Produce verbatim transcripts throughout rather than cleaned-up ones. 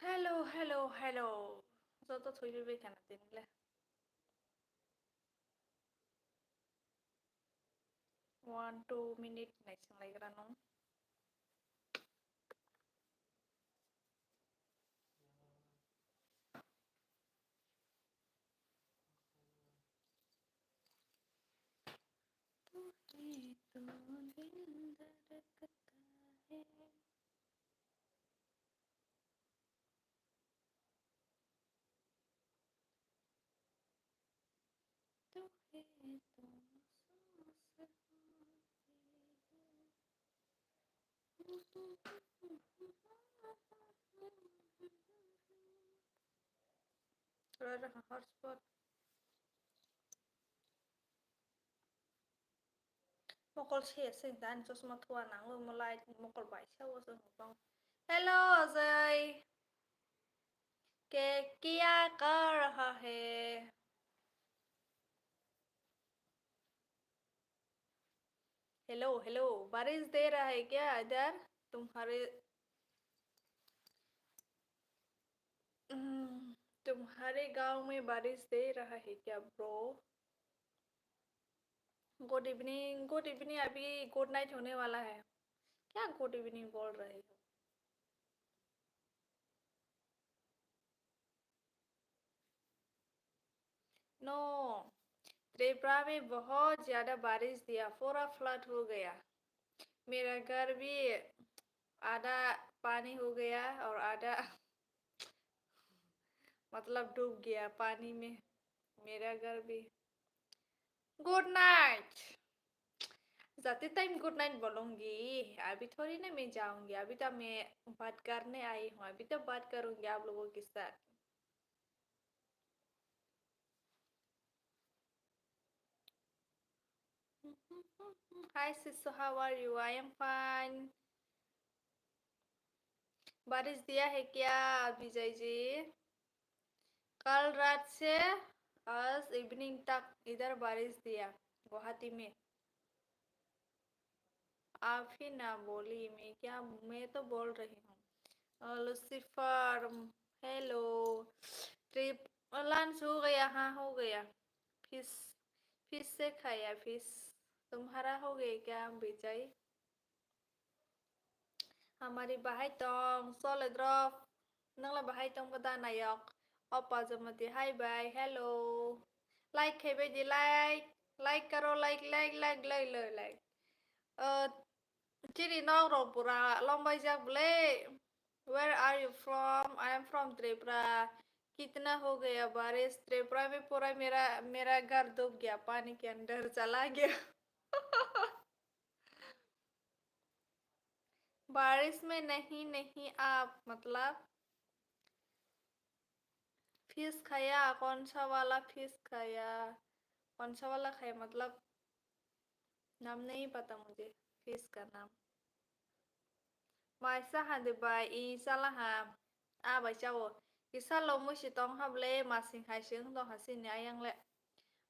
Hello, hello, hello. Joto thwiwi bai khana tini le. One, two minute naising laigra nung. तू ही तो दिल धड़कता है। तू ही तो सांस होती है। Wala ra hotspot. Mokol se se dan chosma thua nang lo mo light mokol bai sa o se mo bang. Hello Ajay. के क्या कर रहा है? हेलो, हेलो, बारिश दे रहा है क्या इधर? तुम्हारे, हम्म, तुम्हारे गांव में बारिश दे रहा है क्या, bro? Good evening, good evening, अभी गुड नाइट होने वाला है। क्या गुड इवनिंग बोल रहे हो? नो, त्रिपुरा में बहुत ज्यादा बारिश दिया, पूरा फ्लड हो गया। मेरा घर भी आधा पानी हो गया और आधा मतलब डूब गया पानी में मेरा घर भी। Good night. जाते टाइम गुड नाइट बोलूंगी, अभी थोड़ी ना मैं जाऊंगी, अभी तो मैं बात करने आई हूँ, अभी तो बात करूंगी आप लोगों के साथ। Hi Sisu, how are you? I am fine. बारिश दिया है क्या विजय जी? कल रात से आज इवनिंग तक इधर बारिश दिया गुवाहाटी में। आप ही ना बोली, मैं क्या, मैं तो बोल रही हूँ। अ, लूसीफर, हेलो। ट्रिप लंच हो गया? हाँ, हो गया। फिश, फिश से खाया, फिश। तुम्हारा हो गया क्या, विजय? Hamari bahai tong, solid rok. Nangla bahai tong ba da nayok. Opa Jomati, hi bye, hello. Like khai bai di, like. Like karo, like, like, like, like, like, like. Uh, chini nok rok pura long bai jak ble. Where are you from? I am from Tripura. कितना हो गया बारिश? त्रिपुरा में पूरा मेरा, मेरा घर डूब गया, पानी के अंदर चला गया। बारिश में नहीं, नहीं आप, मतलब फिश खाया, कौन सा वाला फिश खाया, कौन सा वाला खाया, मतलब नाम नहीं पता मुझे फिश का नाम। Maisa hande bai, i sala ha. A bai chao. Kisa lo musi tong ha ble, masing hai sing tong ha sini ayang le.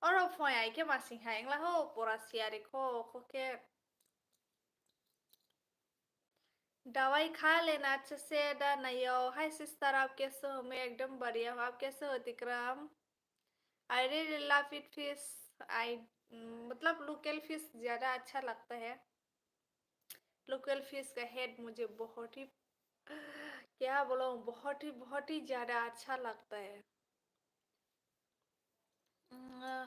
Oro phone ai khe masing hai wngla ho, pura siyari kho, kho khe. दवाई खा लेना अच्छे से, डर नहीं हो। हाय सिस्टर, आप कैसे हो? मैं एकदम बढ़िया हूँ, आप कैसे हो Tikaram? I really love it fish. I, मतलब लोकल फिश ज़्यादा अच्छा लगता है। लोकल फिश का हेड मुझे बहुत ही, क्या बोलूँ, बहुत ही, बहुत ही ज़्यादा अच्छा लगता है। उम,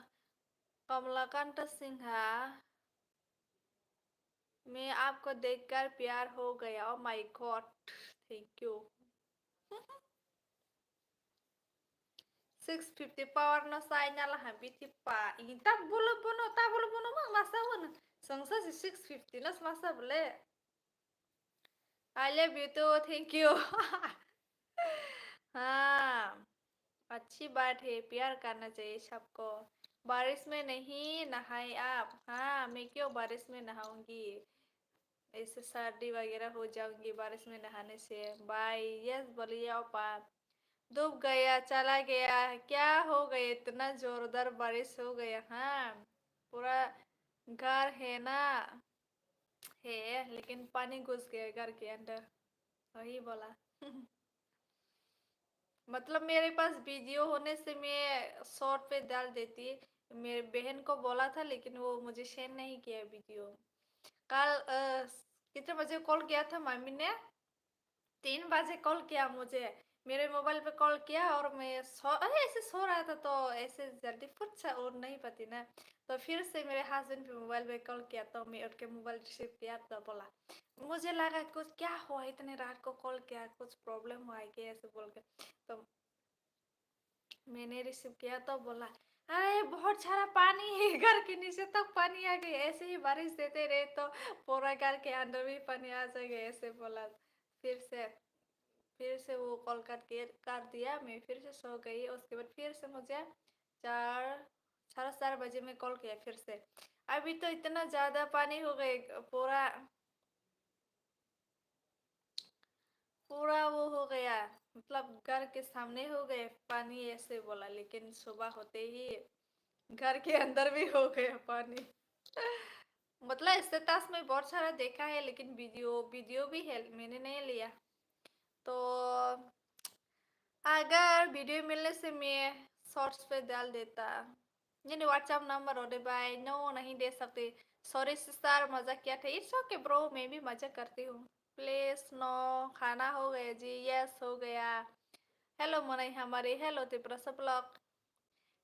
कमलाकांत सिंह, मैं आपको देखकर प्यार हो गया। Oh my God, thank you. Six fifty power no sai na la ha bithi pa. Ini tak bolo bono, tak bolo bono mang masa wan. Songsa si six fifty no masa bole. I love you too, thank you. हाँ, अच्छी बात है, प्यार करना चाहिए सबको। बारिश में नहीं नहाए आप। हाँ, मैं क्यों बारिश में नहाऊंगी? इससे सर्दी वगैरह हो जाऊंगी बारिश में नहाने से। बाय, यस, बोलिए ओपा। डूब गया, चला गया, क्या हो गया? इतना जोरदार बारिश हो गया। हाँ, पूरा घर है ना, है, लेकिन पानी घुस गया घर के अंदर। वही बोला। मतलब मेरे पास वीडियो होने से मैं शॉर्ट पे डाल देती। मेरे बहन को बोला था, लेकिन वो मुझे सेंड नहीं किया वीडियो। कल, अ, कितने बजे कॉल किया था मम्मी ने? तीन बजे कॉल किया मुझे, मेरे मोबाइल पे कॉल किया और मैं सो, अरे, ऐसे सो रहा था, तो ऐसे जल्दी फुट सा उठ नहीं पाती ना। तो फिर से मेरे हस्बैंड पे मोबाइल पे कॉल किया, तो मैं उठ के मोबाइल रिसीव किया, तो बोला, मुझे लगा कुछ क्या हुआ, इतने रात को कॉल किया, कुछ प्रॉब्लम हुआ है क्या, ऐसे बोल के। तो मैंने रिसीव किया तो बोला, अरे, बहुत सारा पानी है, घर के नीचे तक पानी आ गई, ऐसे ही बारिश देते रहे तो पूरा घर के अंदर भी पानी आ जाएगा, ऐसे बोला। फिर से, फिर से वो कॉल काट के, काट दिया। मैं फिर से सो गई। उसके बाद फिर से मुझे चार, साढ़े चार बजे में कॉल किया फिर से। अभी तो इतना ज्यादा पानी हो गए, पूरा पूरा वो हो गया, मतलब घर के सामने हो गए पानी, ऐसे बोला, लेकिन सुबह होते ही घर के अंदर भी हो गया पानी। मतलब स्टेटस में बहुत सारा देखा है, लेकिन वीडियो, वीडियो भी है, मैंने नहीं लिया। तो अगर वीडियो मिलने से मैं शॉर्ट्स पे डाल देता। नहीं, नहीं, WhatsApp नंबर हो दे भाई। नो, नहीं दे सकते। सॉरी सिस्टर, मजाक किया था। इट्स ओके ब्रो, मैं भी मजाक करती हूँ। Please no. खाना हो गया जी? यस, हो गया। हेलो मनई हमारी, हेलो त्रिपुरा सब लोग।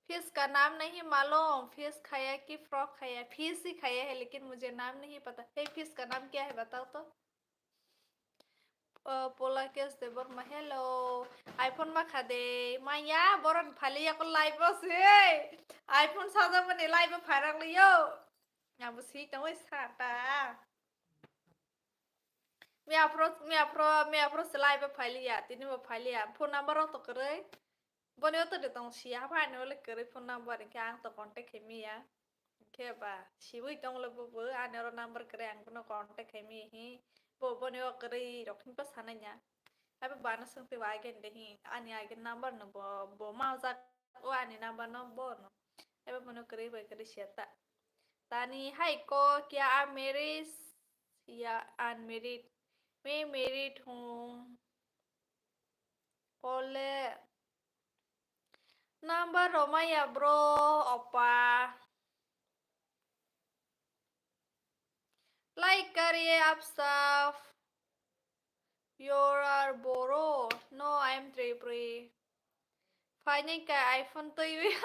फिश का नाम नहीं मालूम, फिश खाया कि फ्रॉग खाया? फिश ही खाया है, लेकिन मुझे नाम नहीं पता। हे, फिश का नाम क्या है, बताओ तो। Pulakes Debbarma, hello. iPhone ma kha de, maya, boron phali ya ko live o se. iPhone saja mani live o phairak liyo. Abo si tong oi sata. Mi afro, mi afro, mi afro se live o phai liya, tini bo phai liya. Phone number rok to kwrwi. Boni o to de tong si, haphai ani o le kwrwi phone number, hinkhe ang to contact khai miya. Hinkhe ba, sibui tong le bo bo, ani oro number kwrwi, ang bono contact khai miya hi. Bo boni o kwrwi rok hinpa sanai nya. Abo bana swngtwi ba again de hi, ani again number no bo, bo ma jak o ani number no bo no. Abo bono kwrwi bai kwrwi siya ta. Tani hai ko kya aap married ya unmarried? मैं married हूँ। Pole number romaya bro, opa. Like kariye aap sab. You are Boro. No, I am Tripuri. Phainai ka iPhone twi.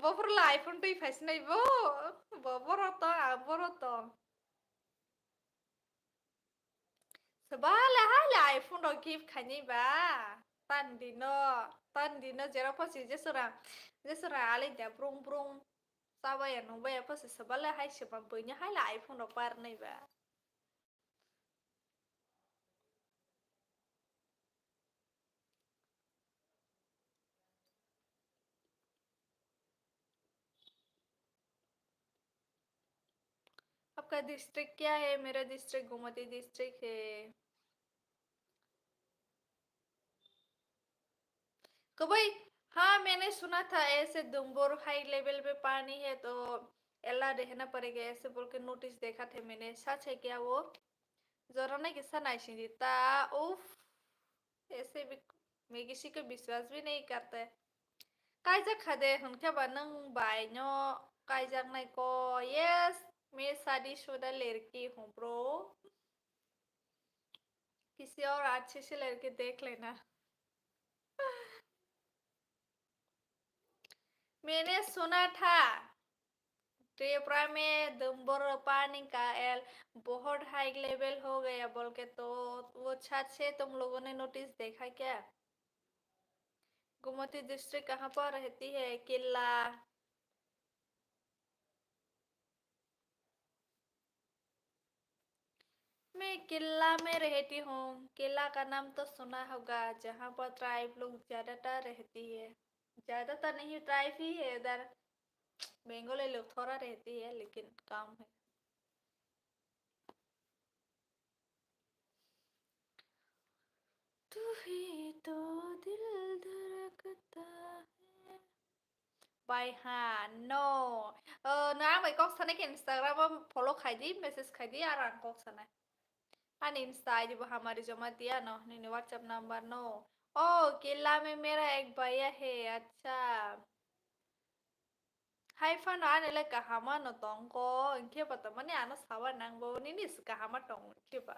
Bopor la iPhone twi phaisinai bo. Bo boro to, a boro to. Sebale hai le iPhone rok gift khainai ba. Tan dino, tan dino jera phosi jesora, jesora alai da brung brung. Sabaya nubaya phosi sebale hai seba buino hai le iPhone rok parnai ba. आपका डिस्ट्रिक्ट क्या है? मेरा डिस्ट्रिक्ट गोमती डिस्ट्रिक्ट है। कबई, हाँ, मैंने सुना था ऐसे दुम्बुर हाई लेवल पे पानी है तो एला रहना पड़ेगा ऐसे बोल के नोटिस देखा थे मैंने, सच है क्या वो? Jora nai kisa nai sindi ta, uff, ऐसे भी, मैं किसी को विश्वास भी नहीं करता है। Kaijak kha de hwn khe ba nwng bai no kaijaknai ko? Yes, मैं शादीशुदा लड़की हूँ bro। किसी और अच्छे से लड़के देख लेना। मैंने सुना था त्रिपुरा में दुम्बुर पानी का एल बहुत हाई लेवल हो गया बोल के, तो वो छत से तुम लोगों ने नोटिस देखा क्या? गोमती डिस्ट्रिक्ट कहाँ पर रहती है? किला। मैं किला में रहती हूँ। किला का नाम तो सुना होगा, जहाँ पर ट्राइब लोग ज्यादातर रहती है। ज्यादातर नहीं, ट्राइब ही है इधर। बंगाली लोग थोड़ा रहती है, लेकिन कम है। तू ही तो दिल धड़कता है। Bai ha, no. O, no, ang bai kok sanai khe Instagram o follow khai di, message khai di, aro ang kok sanai. Ani Insta I D bo hamari joma di ano, nini WhatsApp number no. Oh, killa mein mera ek bhaiya hai, acha. Hai phano ani le kaham ano tongkho, hinkhe ba tamani ano sawa nangbo, nini se kaham tong hinkhe ba.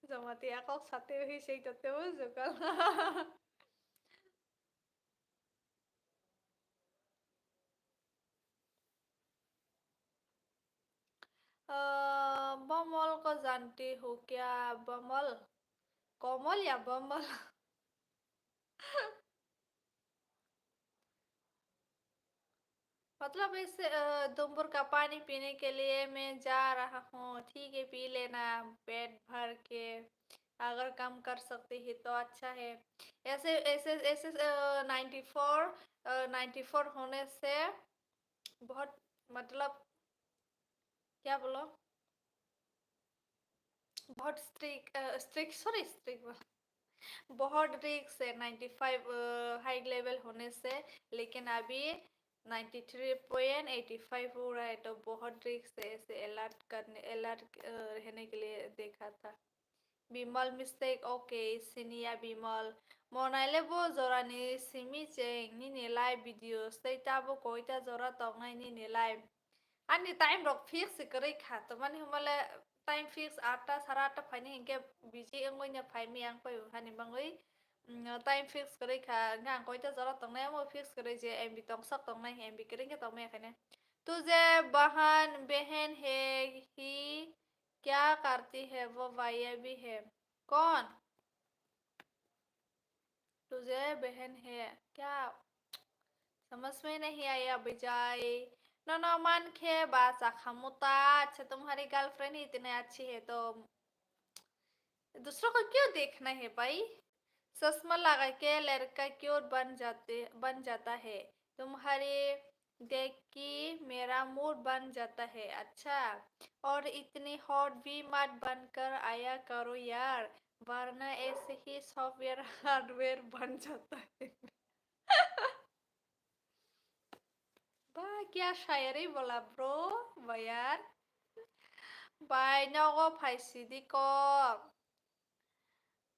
Jamatia kok sate hui sei tote o jokal. अ, बमल को जानती हो क्या? बमल? कमल या बमल? मतलब इस, अ, दुम्बुर का पानी पीने के लिए मैं जा रहा हूँ, ठीक है, पी लेना पेट भर के, अगर कम कर सकती है तो अच्छा है। ऐसे, ऐसे, ऐसे, अ, नाइंटी फ़ोर, अ, नाइंटी फ़ोर होने से बहुत, मतलब, क्या बोलो, बहुत स्ट्रिक, अ, स्ट्रिक, सॉरी, स्ट्रिक बोल, बहुत रिस्क है नाइंटी फ़ाइव, अ, हाई लेवल होने से, लेकिन अभी ninety three point eighty five हो रहा है, तो बहुत रिस्क है, ऐसे अलर्ट करने, अलर्ट, अ, रहने के लिए देखा था। Bimal mistake, okay, senior Bimal. Monai le bo jorani simi cheng nini live videos, tei tabo koita jora tongnai nini live. Ani time rok fix se kwrwi kha, to mani hwnba le time fix atta, sara atta phaini hinkhe busy wngwi no phai mi ang pai hani bangwi, mm, time fix kwrwi kha, hinkhe ang koita jora tongnai omo fix kwrwi je M B tongsak tongnai, M B kwrwi khe tongmaya khaine. Tuje bahan behen he hi kya karti hai wo bhaiya bhi hai. Kaun? Tujhe behen hai kya? Samajh mein nahi aaya bhai. Nono man khe ba chakhamu ta. Acha, tumhari girlfriend hi itni achhi hai to dusro ko kyun dekhna hai bhai? चश्मा लगा के लड़का क्यूट बन जाते, बन जाता है। तुम्हारे देख के मेरा मूड बन जाता है। अच्छा, और इतनी हॉट भी मत बनकर आया करो यार, वरना ऐसे ही सॉफ्टवेयर हार्डवेयर बन जाता है। Ba, kya shayari bola, bro, ba yaar. Bhai, nogo phaisidi ko.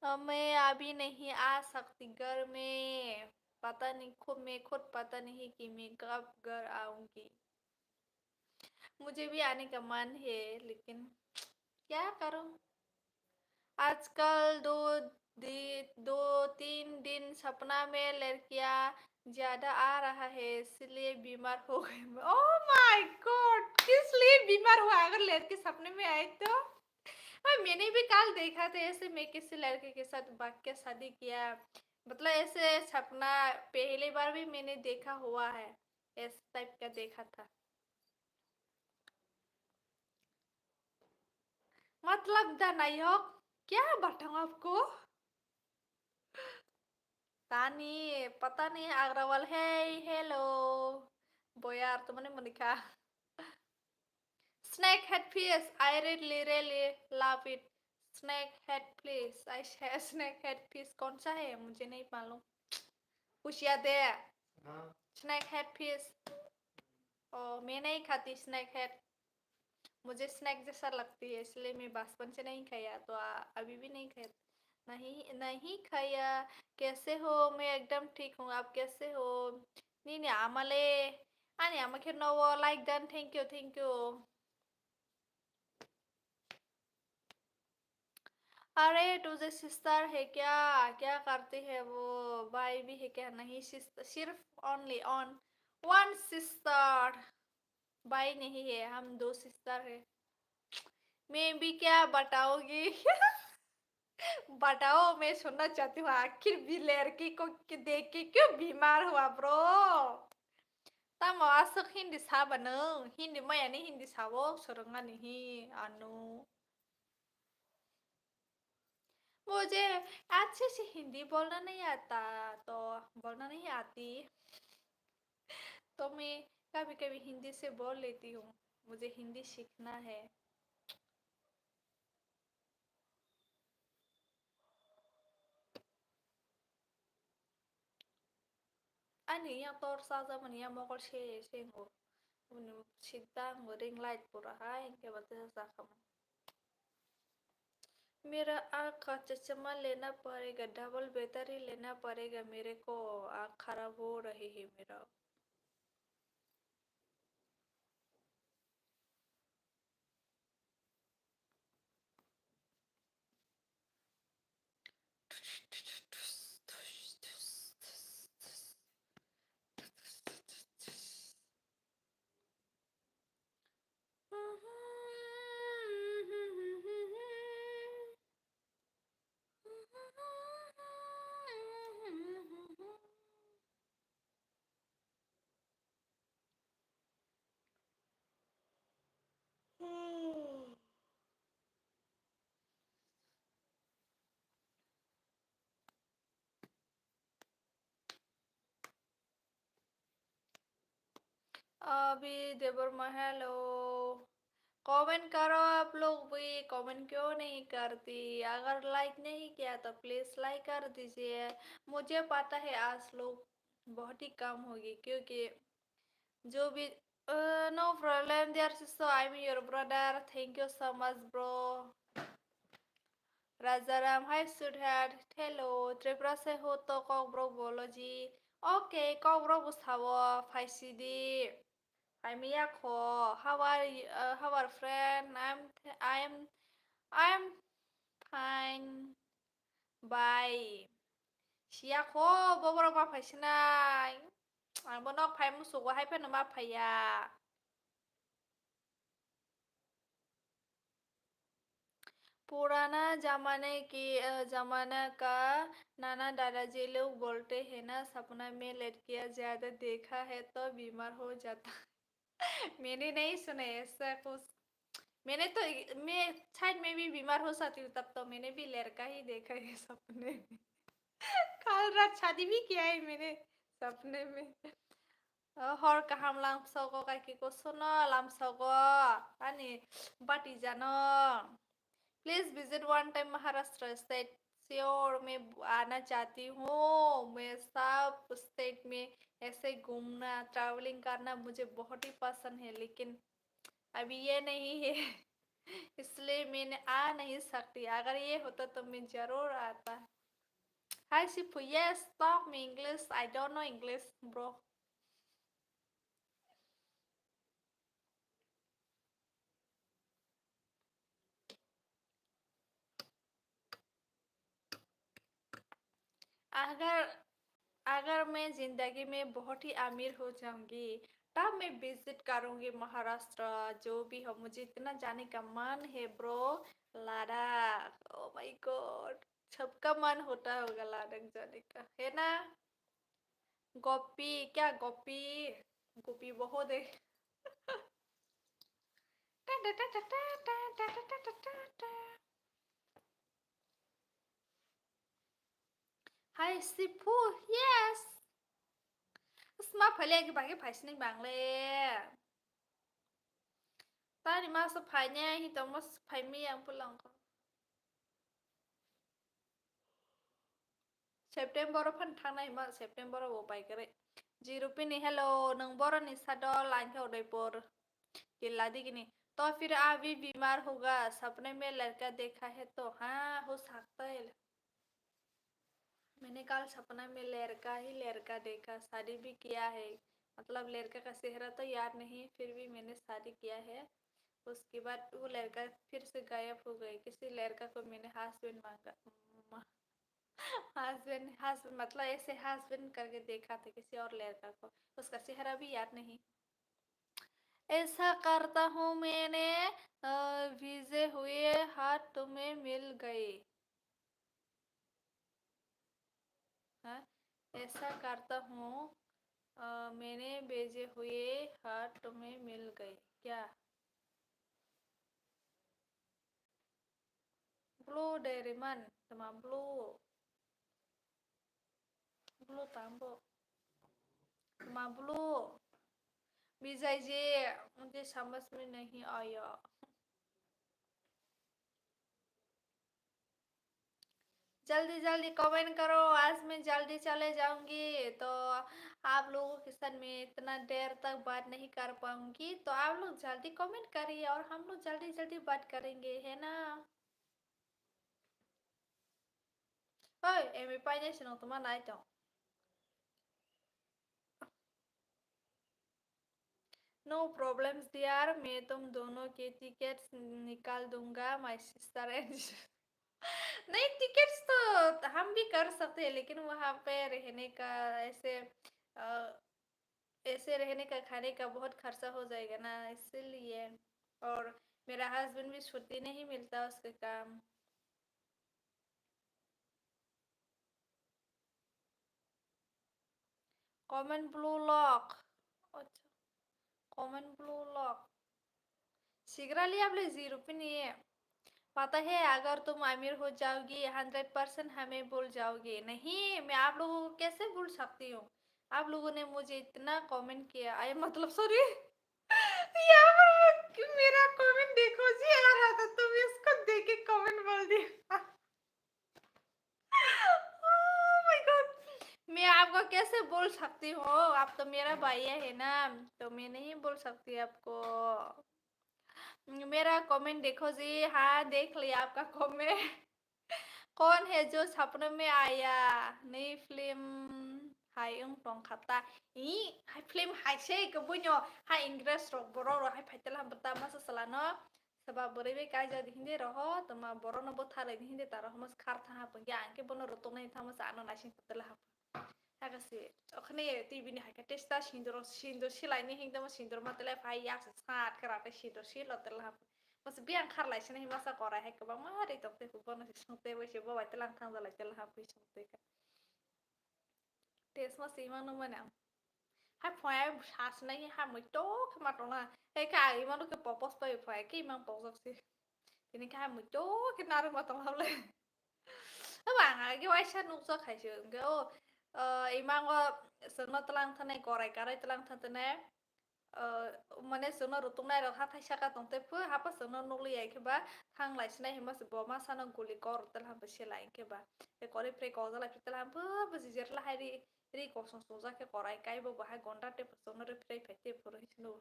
मैं अभी नहीं आ सकती घर में, पता नहीं खुद, मैं खुद पता नहीं कि मैं कब घर आऊंगी। मुझे भी आने का मन है, लेकिन क्या करूं? आजकल दो दि-, दो तीन दिन सपना में लड़कियां ज्यादा आ रहा है, इसलिए बीमार हो गई मैं। Oh my God, किस लिए बीमार हुआ अगर लड़के सपने में आए तो? हाँ, मैंने भी कल देखा था ऐसे, मैं किसी लड़के के साथ भाग के शादी किया, मतलब ऐसे सपना पहली बार भी मैंने देखा हुआ है, इस टाइप का देखा था। मतलब द नायक, क्या बताऊं आपको? Tani, पता नहीं, आगरा वाला, hey, hello. Boyar, tumani monikha. Snakehead fish, I really, really love it. Snakehead fish, I snakehead fish कौन सा है? मुझे नहीं मालूम। पूछिया दे। हाँ। Snakehead fish। ओ, मैं नहीं खाती snakehead। मुझे स्नैक जैसा लगती है, इसलिए मैं बचपन से नहीं खाया, तो आ, अभी भी नहीं खाया। नहीं, नहीं खाया। कैसे हो? मैं एकदम ठीक हूँ, आप कैसे हो? Nini ama le, ani ama khe nowo like dan, thank you, thank you. अरे तुझे सिस्टर है क्या? क्या करती है वो? भाई भी है क्या? नहीं, सिर्फ only on one सिस्टर, भाई नहीं है, हम दो सिस्टर है। मैं भी क्या बताओगी? बताओ, मैं सुनना चाहती हूँ, आखिर भी लड़की को देख के क्यों बीमार हुआ, bro? Tamo aswk Hindi saba nwng? Hindi maya ni Hindi sao, swrwngna ni hi, anu. मुझे अच्छे से हिंदी बोलना नहीं आता, तो बोलना नहीं आती। तो मैं कभी-कभी हिंदी से बोल लेती हूँ। मुझे हिंदी सीखना है। Ani yang tor saja mani yang mokol se se ngo. Mani sita ngo ring light pura hai, hingke bate sa kamo. मेरा आँख का चश्मा लेना पड़ेगा, डबल बैटरी लेना पड़ेगा मेरे को, आँख खराब हो रही है मेरा। अभी देवर्मा, hello। कमेंट करो आप लोग भी, कमेंट क्यों नहीं करती? अगर लाइक नहीं किया तो प्लीज लाइक कर दीजिए। मुझे पता है आज लोग बहुत ही कम होगी, क्योंकि जो भी, uh, no problem, dear sister, I'm your brother. Thank you so much, bro. Rajaram, hi sweetheart, hello. Tripura से हो तो कॉकबरक बोलो जी। ओके, कॉकबरक बुसाओ, फाइसिदी। Phaimiyakho, how are you, uh, how are friend? I'm th-, I'm, I'm fine. Bye. Siyakho, boborok ma phaisinai. Ang bo nok phai musugo hai phano ma phaiya. पुराना जमाने की, अ, जमाना का नाना दादाजी लोग बोलते हैं ना, सपना में लड़कियां ज्यादा देखा है तो बीमार हो जाता है। मैंने नहीं सुना ऐसा कुछ। मैंने तो, मैं शायद मैं भी बीमार हो सकती हूँ, तब तो मैंने भी लड़का ही देखा है सपने में। कल रात शादी भी किया है मैंने सपने में। Hor kaham lamsogo, kaiki kusuno lamsogo, ani bati jano. Please visit one time Maharashtra state. Sure, मैं आना चाहती हूँ। मैं सब स्टेट में ऐसे घूमना, ट्रैवलिंग करना मुझे बहुत ही पसंद है, लेकिन अभी ये नहीं है, इसलिए मैंने आ नहीं सकती। अगर ये होता तो मैं जरूर आता। Hi Sipu, yes, talk me English. I don't know English, bro. अगर, अगर मैं जिंदगी में बहुत ही अमीर हो जाऊंगी, तब मैं विजिट करूंगी महाराष्ट्र। जो भी हो, मुझे इतना जाने का मन है, ब्रो। लद्दाख, ओ माय गॉड, सबका मन होता होगा लद्दाख जाने का, है ना? गोपी, क्या गोपी? गोपी बहुत है। Hi Sipu, yes. Sma phaile agi bagi phaisini bangle. Tani masa phaine hi tongmo phaimi yang pulang ko. September o phan thangnai hima, September o bo pai kwrwi. Jirupini, hello, nwng boroni sado langkhe Udaipur. Killa digini. तो फिर अभी बीमार होगा, सपने में लड़का देखा है तो, हाँ, हो सकता है। मैंने कल सपना में लड़का ही लड़का देखा, शादी भी किया है। मतलब लड़का का चेहरा तो याद नहीं, फिर भी मैंने शादी किया है। उसके बाद वो लड़का फिर से गायब हो गए। किसी लड़का को मैंने हस्बैंड मांगा, मा-, हस्बैंड, हस्बैंड मतलब ऐसे हस्बैंड करके देखा था किसी और लड़का को, उसका चेहरा भी याद नहीं। ऐसा करता हूँ मैंने, अ, भेजे हुए हाथ तुम्हें मिल गए। हाँ, ऐसा करता हूँ, अ, मैंने भेजे हुए हाथ तुम्हें मिल गए क्या? Blue dairy man, tama blue. Blue tambo. Tama blue. Bijai je, mujhe samajh mein nahi aaya. जल्दी जल्दी कमेंट करो, आज मैं जल्दी चले जाऊंगी, तो आप लोगों के साथ मैं इतना देर तक बात नहीं कर पाऊंगी, तो आप लोग जल्दी कमेंट करिए और हम लोग जल्दी जल्दी बात करेंगे, है ना? Oi, M A painai se no toma nai tong. No problems dear, मैं तुम दोनों के टिकट्स निकाल दूंगा, my sister and नहीं, टिकट्स तो हम भी कर सकते हैं, लेकिन वहाँ पे रहने का ऐसे, अ, ऐसे रहने का, खाने का बहुत खर्चा हो जाएगा ना, इसीलिए। और मेरा हस्बैंड भी छुट्टी नहीं मिलता उसके काम। Comment blue lock. अच्छा, comment blue lock. Sigra liya ble zero pini. पता है, अगर तुम अमीर हो जाओगी, हंड्रेड परसेंट हमें भूल जाओगी। नहीं, मैं आप लोगों को कैसे भूल सकती हूँ? आप लोगों ने मुझे इतना कमेंट किया, अरे मतलब, सॉरी, यहाँ पर वो मेरा कमेंट देखो जी, आ रहा था, तुम इसको देख के कमेंट बोल दिया। Oh my God, मैं आपको कैसे बोल सकती हूँ? आप तो मेरा भैया है ना, तो मैं नहीं बोल सकती आपको। मेरा कमेंट देखो जी, हाँ, देख लिया आपका कमेंट। कौन है जो सपनों में आया? नई film hai wng tong kha ta. I, hai film hai se ke buino, hai English rok, borok rok hai phaitela ham ta masa salano. Saba bwrwi bai kaijak di hindi roho, toma borok no bwtharwi di hindi ta roho mas khar tha ha pungya, ang ke bono rotok nai tha masa ano naising tela ha. Hakasi, okhne T V ni hai khe testa sindur, sindur silai ni hingda mo sindur ma tela phai yak sa sat kara te sindur silo tela ha. Mas biang khar lai sini masa korai hai kwbangma ri tong te bono se sung te bai se bo bai tela thang jalai tela ha pui sung te ka. Test ma si imang nung mani ang. Hai phai sasnai hai mui to khe ma tong na. Hai khe ang imang nung khe pokpos pai phai khe imang pokjak si. Tini khe hai mui to khe narwk ma tong hable. Abo ang age waisa nukjak hai se hwnkhe o, o, imango chwngno twlang thani korai karai twlang thani. Ah, mane chwngno rutuknai rok hathai saka tong te phu, hapa chwngno nukli ya khe ba thang lai sinai hinma se bo ma sano guli kok rok tel ham se lai khe ba. Te kori phre kok jalai phre tel ham phu, bo jijer la hai ri, ri kosong song jak khe korai kai bo bo hai gonda te phu chwngno ri phre phai te phu ro hi sino.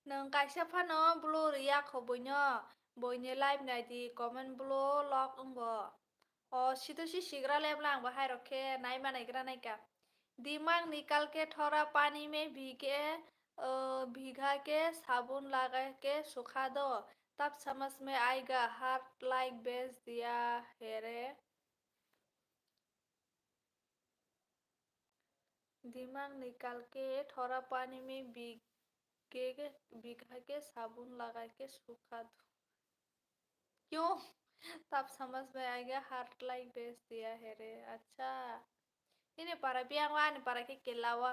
Nwng kaisa phano blue rwya kho buino, buini live nai di, comment blue lock wngo. O, sito si sigra lem lang bo hai rok khe nai ma nai gra nai ka. दिमाग निकाल के थोड़ा पानी में भीगे, अ, भिगा के साबुन लगा के सुखा दो, तब समझ में आएगा, हार्ट लाइक भेज दिया है रे। दिमाग निकाल के थोड़ा पानी में भीगे, भिगा के साबुन लगा के सुखा दो। क्यों? तब समझ में आएगा, हार्ट लाइक भेज दिया है रे। अच्छा। Ini para biang wa, ani para ke kelawa.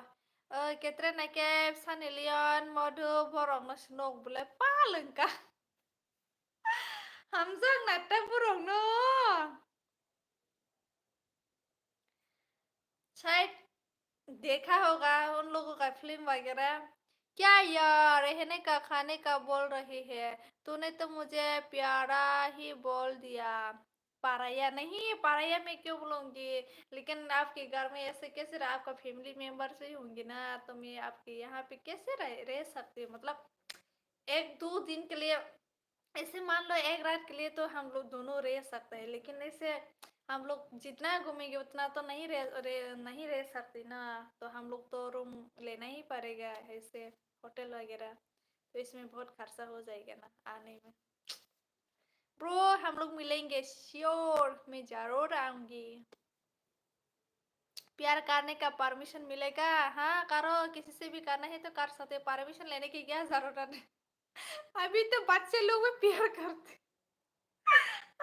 Eh, Katrina Kaif, Sunny Leon, Madhu, borok no snok bole palengka. Hamjak natta borok no. Shayad dekha hoga un logo ka film wagera. क्या यार, रहने का खाने का बोल रही है, तूने तो मुझे प्यारा ही बोल दिया। पाराया नहीं, पाराया मैं क्यों बोलूंगी, लेकिन आपके घर में ऐसे कैसे रह, आपका फैमिली मेंबर से ही होंगे ना, तो मैं आपके यहाँ पे कैसे रह, रह सकती हूँ? मतलब, एक दो दिन के लिए ऐसे मान लो, एक रात के लिए तो हम लोग दोनों रह सकते हैं, लेकिन ऐसे हम लोग जितना घूमेंगे उतना तो नहीं रह, रह, नहीं रह सकते ना, तो हम लोग तो रूम लेना ही पड़ेगा, ऐसे होटल वगैरह, तो इसमें बहुत खर्चा हो जाएगा ना आने में। ब्रो, हम लोग मिलेंगे, श्योर, मैं जरूर आऊंगी। प्यार करने का परमिशन मिलेगा? हाँ, करो, किसी से भी करना है तो कर सकते, परमिशन लेने की क्या जरूरत है? अभी तो बच्चे लोग भी प्यार करते।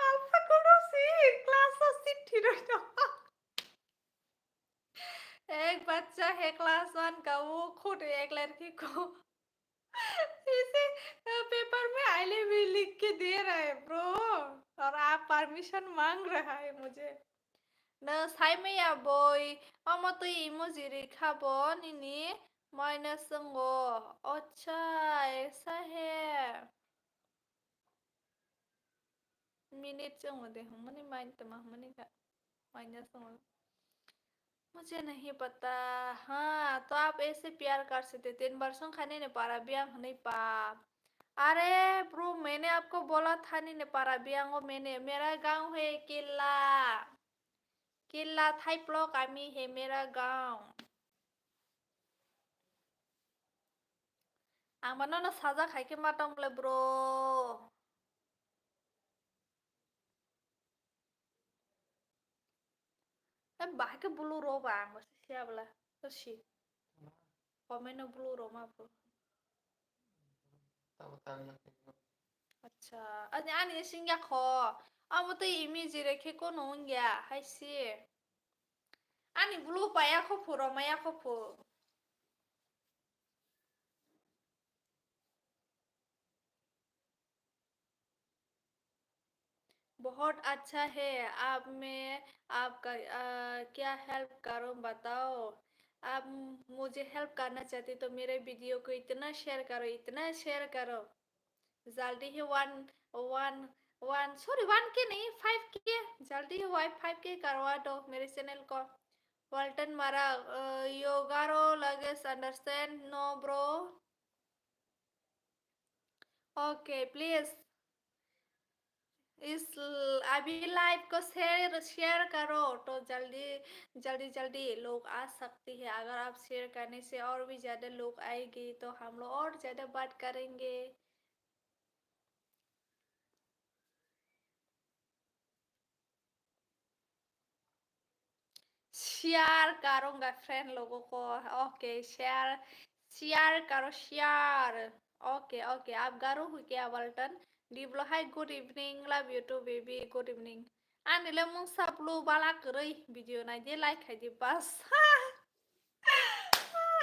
Alpha Guru si class o sit thiroi no. एक बच्चा है class वन का, वो खुद एक लड़की को इसे, अ, पेपर में I love you लिख के दे रहा है, ब्रो, और आप परमिशन मांग रहा है मुझे। Nwng saimaya boi, omo twi emoji rikha bo nini minus wngo. Acha, esa he. Minute chwngmo de hwnmani mind tama hwnmani kha. Minus wngo. मुझे नहीं पता। हाँ, तो आप ऐसे प्यार कर सकते। तीन बार सुन खाने ने पारा बिया नहीं पा। अरे ब्रो, मैंने आपको बोला था नहीं, नहीं पारा बियांगो मैंने, मेरा गांव है किला, किला थाईप्लो कामी है मेरा गांव। Ang mano no sajak hai khe ma tong le bro. Em, bahai khe blue rw ba, ang bo se siya bwla. To si. Comment o blue rw ma bro. Tabo tang ya khe. Acha, ani, ani singya kho. Amo tei imi jire khe kono wngya, hai si. Ani blue paya kho phu, rw maya kho phu. बहुत अच्छा है, आप मैं आपका, अ, क्या हेल्प करूं बताओ? आप मुझे हेल्प करना चाहते तो मेरे वीडियो को इतना शेयर करो, इतना शेयर करो। जल्दी ही one, one, one, sorry, one के नहीं, फ़ाइव के, जल्दी ही वन, फ़ाइव के करवा दो मेरे चैनल को। Walton Mara, uh, you gotta like understand, no bro? Okay, please. इस ल-, अभी लाइव को शेयर, शेयर करो तो जल्दी, जल्दी, जल्दी लोग आ सकती है। अगर आप शेयर करने से और भी ज़्यादा लोग आएगी तो हम लोग और ज़्यादा बात करेंगे। शेयर करूंगा फ्रेंड लोगों को। ओके, शेयर, शेयर करो, शेयर। ओके, ओके, आप गारो हो क्या, वल्टन? Diblo, hi, good evening, love you too, baby, good evening. Ani le mungsa blue bala kwrwi, video nai di, like khai di, bas.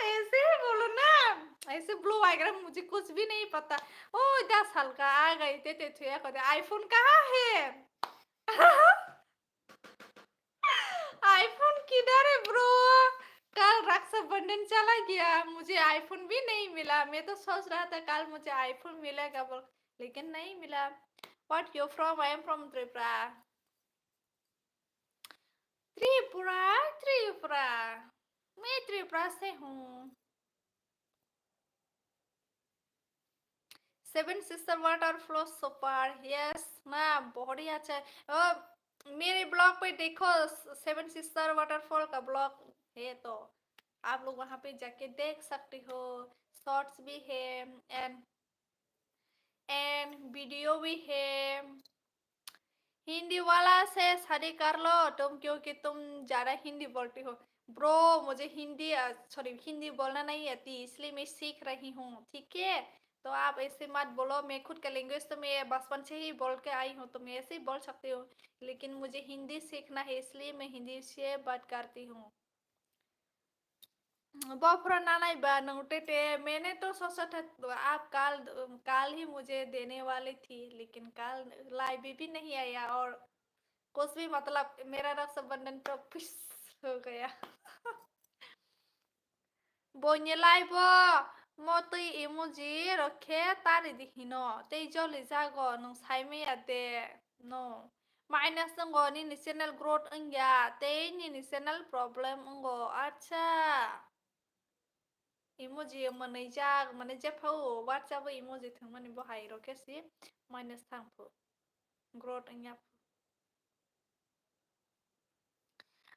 ऐसे ही बोलो ना, ऐसे blue वगैरह मुझे कुछ भी नहीं पता। ओ, दस साल का आ गई, ते, ते, थे, को दे, iPhone कहाँ है? iPhone किधर है bro? कल रक्षाबंधन चला गया, मुझे iPhone भी नहीं मिला। मैं तो सोच रहा था कल मुझे iPhone मिलेगा बोल, लेकिन नहीं मिला। What you from? I am from Tripura. Tripura, त्रिपुरा, मैं त्रिपुरा से हूँ। Seven sister waterfall super, yes ना, बहुत ही अच्छा है। ओ, मेरे ब्लॉग पे देखो, सेवन सिस्टर वाटरफॉल का ब्लॉग है, तो आप लोग वहाँ पे जाके देख सकते हो। शॉर्ट्स भी है एंड, एंड वीडियो भी है। हिंदी वाला से शादी कर लो तुम, क्योंकि तुम ज्यादा हिंदी बोलती हो। ब्रो, मुझे हिंदी, अ, सॉरी, हिंदी बोलना नहीं आती, इसलिए मैं सीख रही हूँ, ठीक है? तो आप ऐसे मत बोलो, मैं खुद का लैंग्वेज तो मैं बचपन से ही बोल के आई हूँ, तो मैं ऐसे ही बोल सकती हूँ, लेकिन मुझे हिंदी सीखना है, इसलिए मैं हिंदी से बात करती हूँ। Bophra nanai ba nung tete, मैंने तो सोचा था आप कल, कल ही मुझे देने वाली थी, लेकिन कल लाइव भी नहीं आया और कुछ भी, मतलब मेरा रक्षाबंधन तो फिस हो गया। Boni live o motwi emoji rok khe tari di hino, tei joli jago, nwng sai maya de no? Minus wngo, nini channel growth wngya, tei nini channel problem wngo. Acha. Emoji mwnwi jak, mane jephao WhatsApp o emoji thwngmani bo hai rok khe si minus thang phu. Growth wngya phu.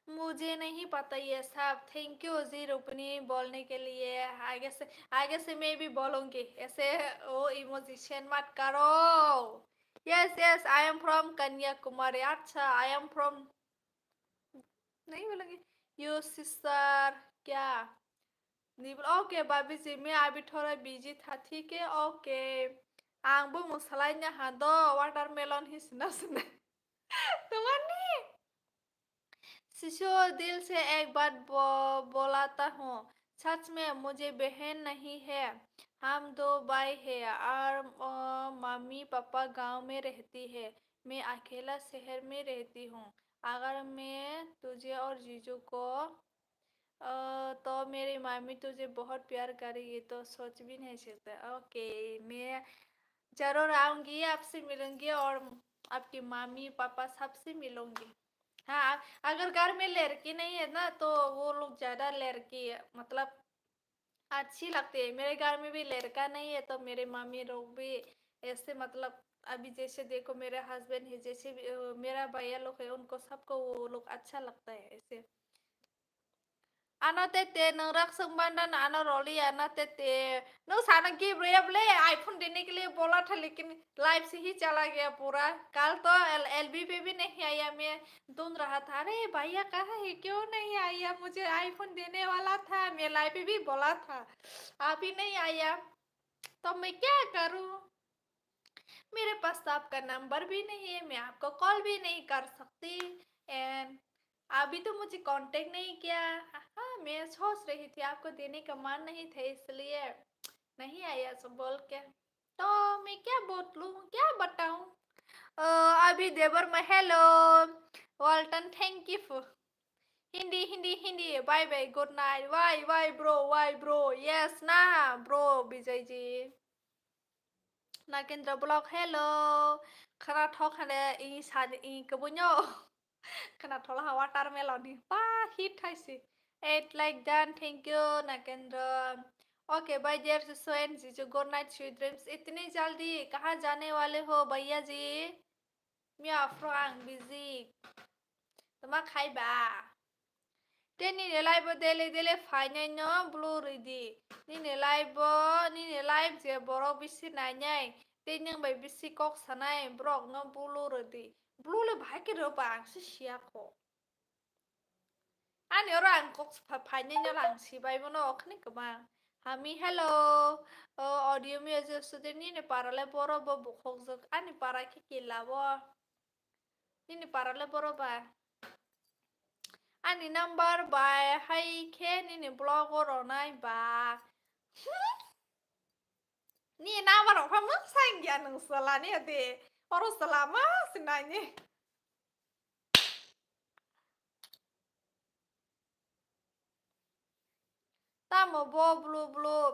मुझे नहीं पता ये सब। Thank you जी रुपनी बोलने के लिए। आगे से, आगे से मैं भी बोलूंगी। ऐसे वो इमोजी सेंड मत करो। Yes, yes, I am from Kanyakumari। अच्छा, I am from, नहीं बोलेंगे। Your sister क्या? Ni bolo, okay, Babi ji, मैं अभी थोड़ा बिजी था, ठीक है? Okay. Ang bo mwsalai na ha do, watermelon hi sina sina. Tumani. शिशु दिल से एक बात बो-, बोलाता हूँ, सच में मुझे बहन नहीं है, हम दो भाई हैं और, अ, मम्मी पापा गांव में रहती है, मैं अकेला शहर में रहती हूँ। अगर मैं तुझे और जीजू को, अ, तो मेरी मम्मी तुझे बहुत प्यार करेगी, तो सोच भी नहीं सकता। ओके, मैं जरूर आऊंगी, आपसे मिलूंगी और आपकी मम्मी पापा सबसे मिलूंगी। हाँ, अगर घर में लड़की नहीं है ना, तो वो लोग ज्यादा लड़की, मतलब, अच्छी लगती है। मेरे घर में भी लड़का नहीं है, तो मेरे मम्मी लोग भी ऐसे, मतलब, अभी जैसे देखो, मेरे हस्बैंड है, जैसे भी, अ, मेरा भैया लोग है, उनको सबको वो लोग अच्छा लगता है ऐसे। Ano tete, nwng rak swng banda na ano roli ano tete. Nwng sana gift rwya bole, iPhone dene ke liye bola tha, lekin life se hi chala gaya pura. Kal to L-, L B pe bhi nahi aaya, main dhun raha tha, "Are bhaiya kaha hai, kyun nahi aaya? Mujhe iPhone dene wala tha, main life pe bhi bola tha, abhi nahi aaya, to main kya karun?" मेरे पास तो आपका नंबर भी नहीं है, मैं आपको कॉल भी नहीं कर सकती। एंड अभी तो मुझे कांटेक्ट नहीं किया। हाँ, मैं सोच रही थी आपको देने का मन नहीं था, इसलिए नहीं आया सब बोल के। तो मैं क्या बोलूँ, क्या बताऊँ? अ, अभी देवर में hello, Walton, thank you for Hindi, Hindi, Hindi, bye bye, good night, why, why bro, why bro, yes ना bro, Vijay ji. Nakendra Vlog, hello. Khana thok hane i san i kubunyo. Khana thola ha watermelon ni. Pa hit hai si. Eight like done. Thank you, Nakendra. Okay, bye dear, so and Jiju. Good night, sweet dreams. इतनी जल्दी कहाँ जाने वाले हो भैया जी? Mia phrang busy. Tama khai ba. Te nini live o dele dele phainai no blue ridi. Nini live o, nini live je borok bisi nainai. Te nwng bai bisi kok sanai borok no blue ridi. Blue le bahai ke rw ba, ang se siya kho. Ani oro ang kok pha-, phainai no lang sibai bono okhani kwbang. Hami, hello. O, audio music student nini para le boro bo bukhokjwk. Ani para khe kila bo. Nini para le boro ba. Ani number bai hai khe nini blog o ronai ba. Ni number rok pha mwsang ya nwng salani de. Oro salama sinani. Tamo bo blue blue,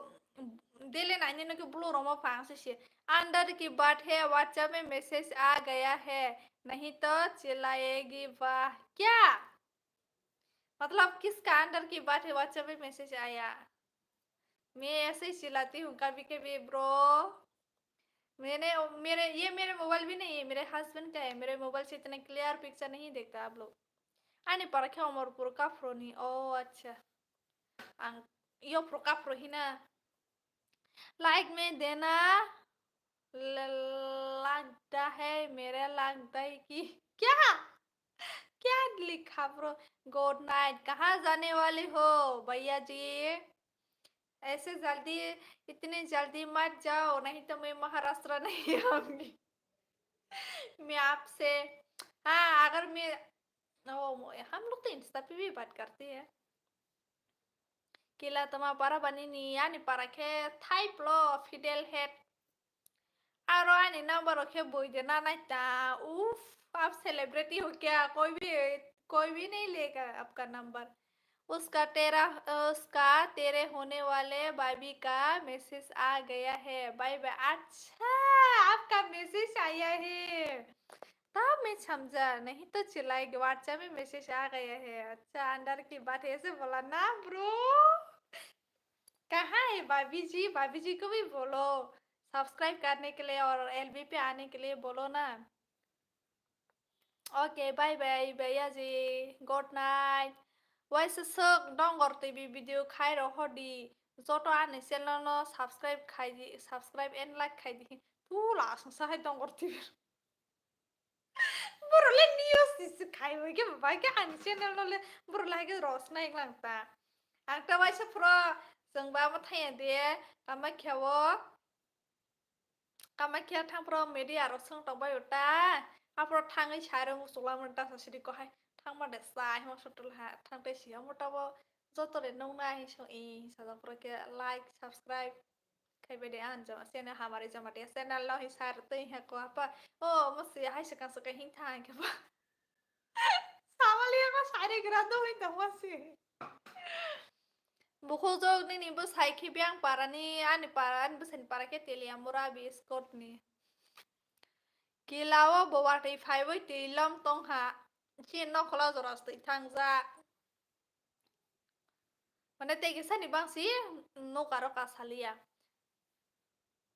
daily naini no ke blue romo phang se se. अंदर की बात है, WhatsApp में मैसेज आ गया है, नहीं तो चिल्लाएगी वाह। क्या? मतलब किसका अंदर की बात है, WhatsApp में मैसेज आया? मैं ऐसे ही चिल्लाती हूँ कभी कभी ब्रो। मैंने, मेरे, ये मेरे मोबाइल भी नहीं है, मेरे हस्बैंड का है। मेरे मोबाइल से इतना क्लियर पिक्चर नहीं देखता आप लोग। Ani para khe Omorpur Kaphro ni. Oh, acha. Ang Yopro Kaphro hina. Like me dena l-, lagda hai, mere lagda hai ki? Kya? Kya likha bro? Good night. Kahan jane wali ho, bhaiya ji? ऐसे जल्दी, इतने जल्दी मत जाओ, नहीं तो मैं महाराष्ट्र नहीं आऊंगी। मैं आपसे, हाँ, अगर मैं, ओ, हम लोग तो इंस्टा पे भी बात करते हैं। Kila tama para bani ni, ani para khe thai plo fidel het. Aro ani number o khe boi de na nai ta. Uff, aap celebrity ho kya? Koi bhi, koi bhi nahi lega aapka number. उसका तेरा, उसका तेरे होने वाले भाभी का मैसेज आ गया है। Bye bye. अच्छा, आपका मैसेज आया है। तब मैं समझा, नहीं तो चिल्लाएगी। WhatsApp में मैसेज आ गया है। अच्छा, अंदर की बात ऐसे बोला ना, ब्रो। कहाँ है भाभी जी? भाभी जी को भी बोलो, सब्सक्राइब करने के लिए और एलबी पे आने के लिए बोलो ना। Okay, bye bye, bhaiya ji. Good night. Waisa sok Dongor T V video khai rw hodi. Joto ani channel no subscribe khai di, subscribe and like khai di. Tu la sung sa hai Dongor T V. Boro le news si khai bai ke bai ke ani channel no le boro le hai ke ros nai lang ta. Ang ta waisa phro chwng ba mo thaya de Kamakhya o. Kamakhya thangphro media rok song tongbai o ta. Aphro thangwi sai rok muchungla mani ta sasidi ko hai. Thangma de sai himo sotol ha thang tei si hamo tabo joto de nung nai hi song i sajak phro khe like, subscribe khai bai de ang joma channel hamari joma de channel no hi sar tei ha ko apa. O mo si hai swkang swkang hing thang khe ba. Samali ema sari gra do hoi tongma si. Bukhukjwk nini bwsai khe biyang parani, ani para, ani bwsaini para khe Teliamura Biscuit ni. Kila o bo watwi phaiwi twi lom tongha. Chini nokholo jora se twi thangjak. Mane tei kisa ni bangsi nokaro kasaliya.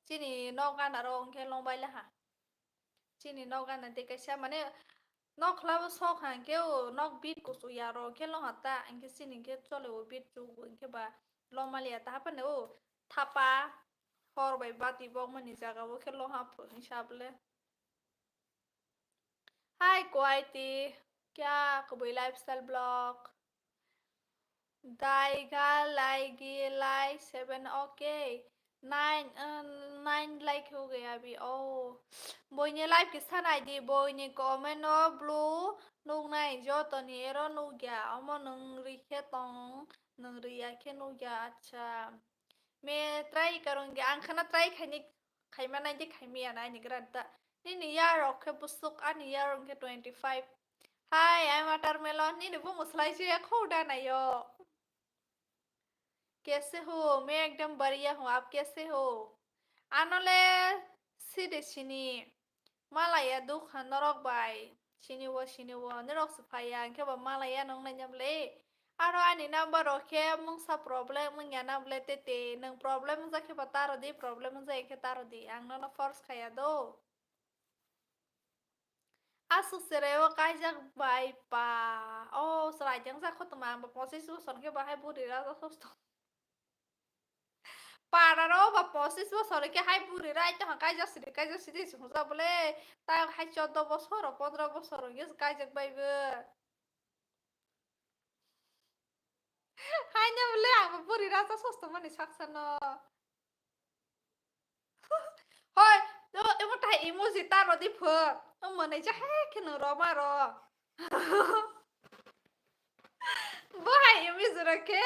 Chini nok gana ro hwnkhe longbai laha. Chini nok gana tei kaisa mane nok khlabo sok ha hwnkhe o nok bit kuchuk ya ro hwnkhe longha ta hwnkhe chini hwnkhe chole o bit chuk hwnkhe ba longmaliya ta haphano o thapa hor bai bati bokmani jaga o khe longha pho hinsa bole. Hi, Kuwaiti. Kya kubui lifestyle vlog? Daiga laigi lai seven, okay. Nine, uh, nine like ho gaya abhi. Oh. Boini live kisa nai di, boini comment o blue nuk nai joto ni ero nuk ya. Omo nung ri khe tong, nung ri ya khe nuk ya. Acha. Me try karong ge, ang khana try khaini khaima nai di khaimiya na ani grad da. Nini yarok khe busuk ani yarok khe twenty five. Hi, I'm watermelon. Nini bo muslai se ya khou da na yo. Kaise ho? Main ekdam bariya ho. Aap kaise ho? Ano le side sini. Malaya dukha norok bai. Sini wo, sini wo. Norok se phaiya. Hwnkhe bo malaya nong nai nyam le. Aro ani number rok khe mungsa problem wngya na bole tete. Nwng problem wngjak khe bo taro di, problem wngjak khe taro di. Ang nono force khaiya do. Aswk chwrai o kaijak bai pa. O chwrai jeng jak khotoma ang bo pochis bosor khe bahai buri rajak sosto. Para ro ba pochis bosor khe hai buri rai to kaijak sidi kaijak sidi se hwnjak bole. Ta hai choddo bosor pondro bosor wngya kaijak bai bo. Haino bole ang bo buri rasa sosto mani saksa no. Hoi, emo tai emoji ta rodi pho. Omo nai ja hai khe no roma ro. Bo hai emoji ro khe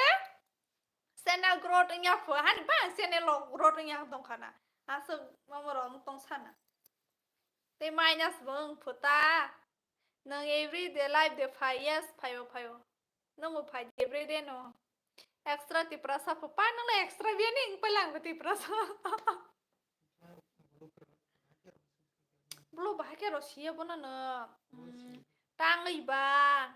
channel growth wngya pho. Hani ba channel growth wngya tong khana. Aswk mamo ro tong sana. Tei minus bo wng pho ta. Nwng everyday life de phai, yes, phaio, phaio. Nwngbo phai di everyday no. Extra Tiprasa pho, pa nwngla extra biyani wng paila angbo Tiprasa. Blo bahai khe rw siya bono no. Mm, tangwi ba.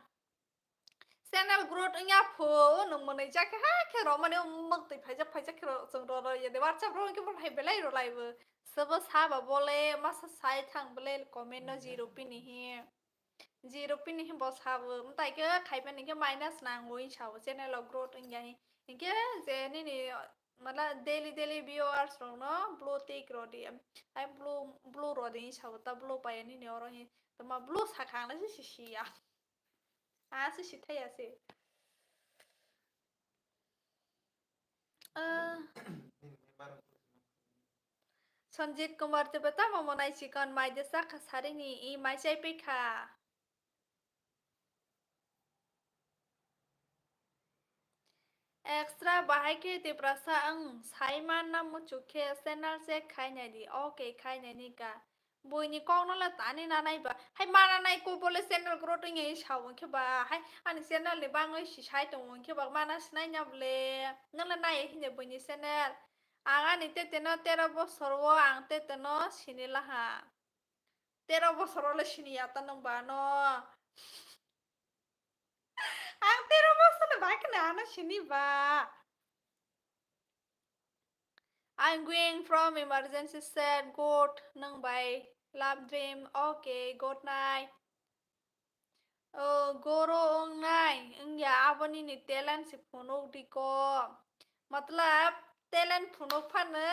Channel growth wngya pho, nwng mwnwi jak khe ha khe rw mani mwktwi phaijak phaijak khe rw chwng rw rw ya de WhatsApp rw khe bo hai belai rw lai bo. Sobo sa ba bole masa sai thang bole comment no zero pini hi. Zero pini hi bo sabo. Mwtai khe khaimani khe minus nangwi sabo. Channel o growth wngya hi. Hinkhe je nini mala daily daily viewers rokno blue tick rodi. Ai blue, blue rodi hi sabo. Ta blue paiya nini oro hi. Tama blue sakha ang se sisiya. Ah, se sithai ya se. Ah. Sanjit Kumar te bata mo monai chikon mai de sa kha sari ni i mai chai pe kha. Extra bahai khe Tiprasa ang sai man na muchuk khe channel check khai nai di. Okay, khai nai ni ka. Buini kokno le tani nanai ba. Hai mana nai ko bole channel growth wngya hi sao hwnkhe ba. Hai ani channel ni bangwi si sai tongo hwnkhe ba mana sinai nya bole. Nwng le nai hinye buini channel. Ang ani tete no tero bosor o ang tete no sini laha. Tero bosor o le sini ya ta nwng ba no. Ang tero bosor ni bai kheno ano sini ba. I'm going from emergency set, good, nwng bai love dream, okay, good night. Oh, goro wngnai, wngya aboni ni talent se phunuk di ko. Matlab, talent phunuk phano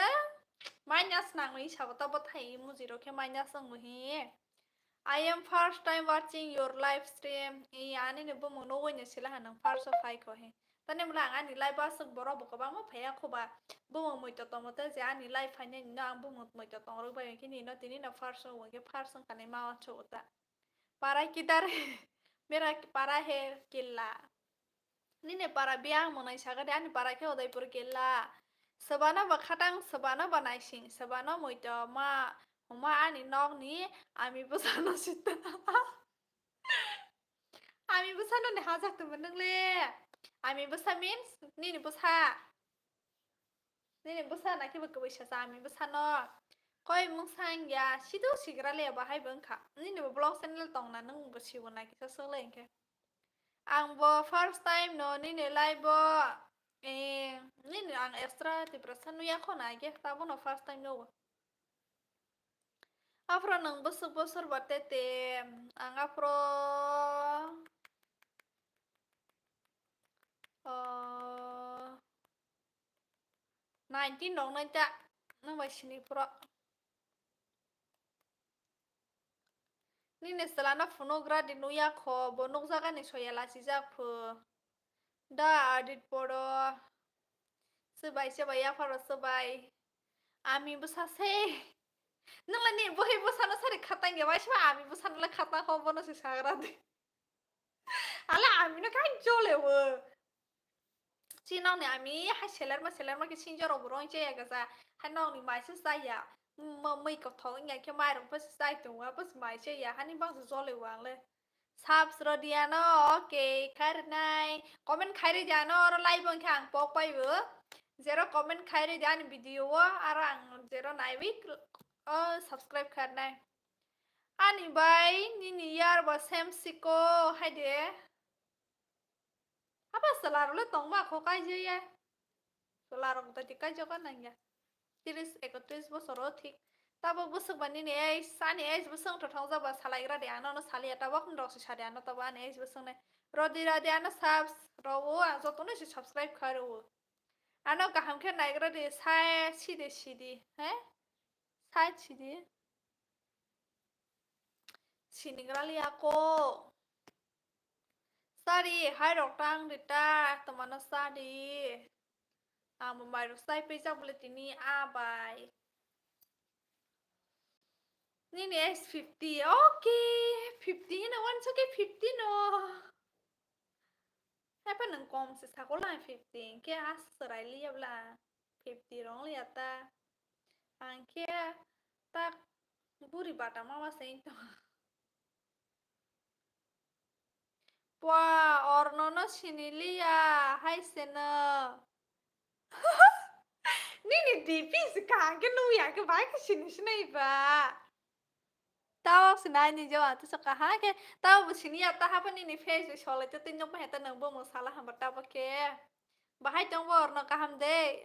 minus nangwi sabo ta bwthai emoji rok khe minus wngwi hi. I am first time watching your live stream. I ani ni bumung no wanya sila hanang first of hai ko he. Tani mula ang ani live asuk borok bo kwbangma phaiya kho ba. Bumung muitu tongo te je ani live phainai no ang bumung muitu tong rok bai khe ni no tini no first o wngkhe first wngkha ni ma wansuk ta. Para kidhar hai? Mera para hai killa. Nini para biyang mwnai sagadi ani para khe Udaipur killa. Sebano ba khatang, sebano ba naising, sebano muitu ma, huma ani nokni ami bwsano sita. Ami bwsano ni hajak tongma nwngle. Ami bwsa means nini bwsa. Nini bwsa na khe bo kwbwi sacha ami bwsano. Koi mungsa wngya, sido sigra le bahai bo wngkha. Nini bo vlog channel tong na, nwng bo sibo na kisa swk le hinkhe. Ang bo first time no nini live o Eh, nini ang extra Tiprasa nuya kho na, age tabono first time nugo. Aphro nwng bwswk bosor ba tete, ang aphro, oh, nineteen rok nai ta, nwng bai sini phro. Nini chwlano phunuk gra di nuya kho, bo nukjagani soya lachijak phu. Da Adit poro. Swbai, swbai, yapharo swbai. Ami bwsa se. Nungla ni bohi bwsano sari khatang ya, waisa ami bwsano la khatang ho, bono se sagra di. Ala ami no kai jole wo. Chinokni ami hai selerma selerma khe sinjoro bo rong chaya gasa. Hai nokni mai se chaya. Mo-, mui kothok wngya khe mairok bo se chai tongo, abo se mai chaya. Hani bangsa jole wo ang le. Subs rw di ano, okay, khairwnai. Comment khairwi di ano, oro live wngkhe ang pok paibo. Jero comment khairwi di ani video o, aro ang jero naiwi, o, subscribe khairwnai. Ani bai, nini yar bo same siko, haide. Abo chwla rok le tongma kho kaijaya. Chwla rok da di kaijak nangya. Tris ekotris bosor o thik. Tabok bwswk ba nini age, ani age bwswk thothogjak ba salaigra de, ano no salia, tabok ni rok se sadia, ano tabok ani age bwswk nai. Rodi rodi ano subs rw o, ang joto no se subscribe khai rw o. Ano kaham khe naigra de, sai sidi sidi, he? Sai sidi. Sinigra liya ko. Sari, hai rok tang di ta, tomano sari. Ang bo mairok sai pijak bole tini a bai. Nini age fifty. Okay, fifty hino, one soke fifty no. Hai pa nang kom se sako lang fifty. Ke as serai liya bla. Fifty rong liya ta. Ang ke tak buri bata mama se to. Pua, orno no siniliya, hai seno. Nini D P se kaham khe nuya khe bai khe sini sinai ba. Tawok sinai ni jawa to saka ha khe, tawok bo siniya ta habo nini face solai to tin jok bahai ta nang bo mo sala hamba tabo khe. Bahai tong bo orno kaham de.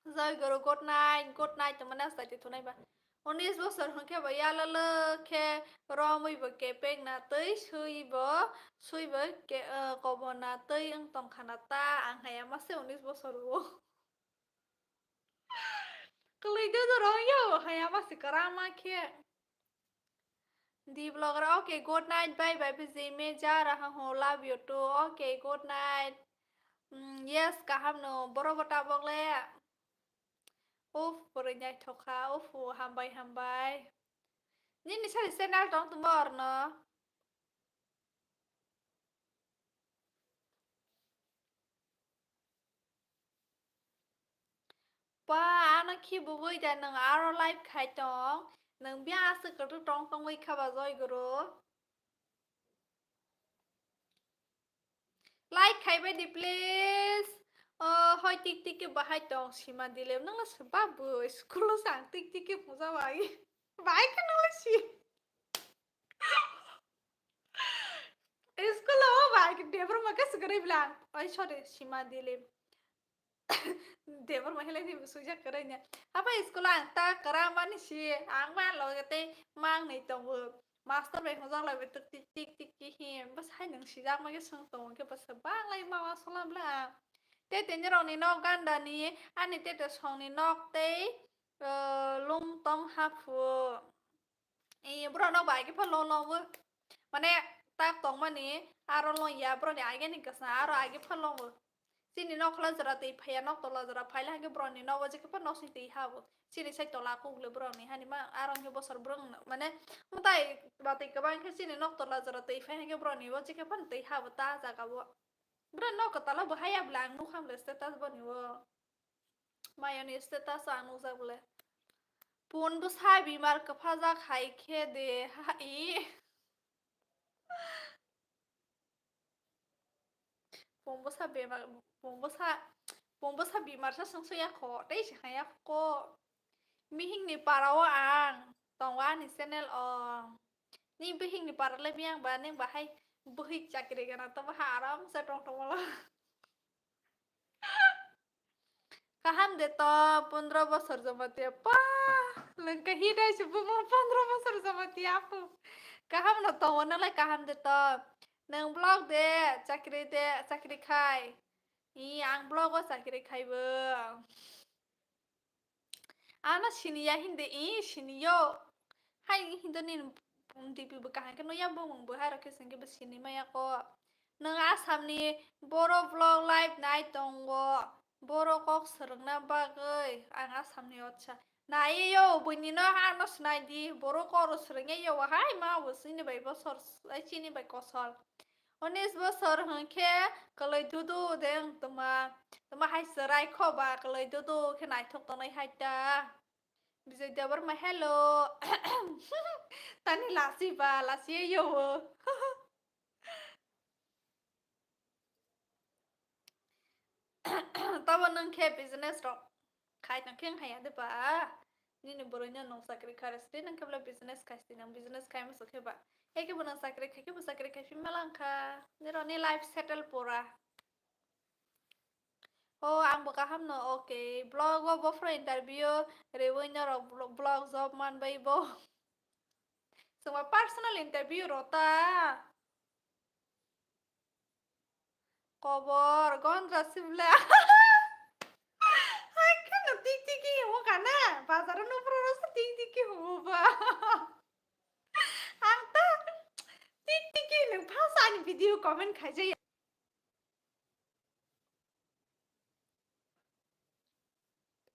Joy Guru, good night, good night, tongmani asai twi thunai ba. Unis bosor hwnkhe bo yalolo khe romwi bo kepek na twi swi bo, swi bo ke-, eh, kobo na twi wng tong kha na ta, ang hai ama se unis bosor o. Kwlwi de do rong yo, hai ama se kwrama khe. Di vlogger, okay, good night, bye bye, P J me ja raha hu, love you too, okay, good night. Mm, yes, kaham no, boro bo tabok le. Uff, pore nyai thokha, uff, hambai, hambai. Nini sari channel tong tuma orno. Pa, ano khibugwi da nwng aro live khai tong. Nwng bia aswk kwrwk tong tongwi kha ba Joy Guru. Like khai bai di please. Oh, hoi tik tik ke bahai tong sima dilem. Nwng se babu school o sang tik tik ke puja bai. Bai ke nwng le si. School o bai ke debor ma ke sugri blang. Oi, sorry, sima dilem. Debor ma hele ni sujak kare nya. Apa school ang ta kara mani si ang ba loge te mang nei tongo. Master bai hojak lai bai tik tik tik tik ki him. Bas hai nang sijak ma ke sung tongo ke bas bang lai ma wa sola bla. Te teni rok ni nok ganda ni ani tete song ni nok tei, eh, lung tong haphu. Eh, borok nok bai khe pha long long bo. Mane tak tongmani aro long ya borok ni age ni kwchang aro age pha long bo. Chini nok khla jora twi phaiya nok tola jora phaila hwnkhe borok ni nogo jekhe pha nok sing twi ha bo. Chini sai tola kuk le borok ni hani ma aro hwnkhe bosor borok mane mwtai batwi kwbang khe chini nok tola jora twi phai hwnkhe borok ni bo jekhe pha twi ha bo ta jaga bo. Borok nok kwtal o bo haya bwle ang nukha bwle status bo ni bo. Mayoni status o ang nukjak bwle. Pun bwsa bimar kwphajak hai khe de hai. Pun bwsa bemar, pun bwsa, pun bwsa bimar sa swngsa ya kho, tei se haya kho. Mihing ni para o ang tongo ani channel o. Ni bihik ni para le biyang ba ning bahai bihik chakri gana to baha aram se tong tong wala. Kaham de to, pondro bosor jamatia. Pa, lengka hidai se bumo pondro bosor jamatia apu. Kaham no tongo nalai kaham de to. Nang vlog de, chakri de, chakri khai. I, ang vlog o chakri khai bo. Ano siniya hindi, i, siniyo. Hai, hindo ni dipi bo kaham ke no ya bo mung bo hai rok ke sengke bo sini maya ko. Nang Assam ni boro vlog live nai tongo. Boro kok swrwngna bagwi ang Assam ni otsa. Nai yo, buini no ano sinai di. Boro koro swrwngya yo, hai ma bo chini bai bosor, ai chini bai kosol. Unis bosor hwnkhe kwlwi dudu de wng tongma. Tongma hai chwrai kho ba kwlwi dudu khe naithok tongnai hai ta. Bijoy Debbarma, hello. Tani lasi ba, lasi yo. Tabo nwng khe business rok khai tong khe wng haya de ba? Nini boroi no nwng chakri kha rw sri, nwng khe bole business khai sri, nwng business khai musu khe ba? Hai khe bo nwng chakri khai khe bo chakri khai phi ma lang kha. Nirok ni life settle pura. O, ang bo kaham no, okay. Vlog o bophro interview rewi norok vlo-, vlog job man bai bo. Chwngma personal interview rota. Kobor, gondra sibla. Hai kheno tik tik ki himo kana? Bazar o nupro rosa tik tik ki himo ba. Ang ta tik tik ki nung phasa ani video comment khaijai.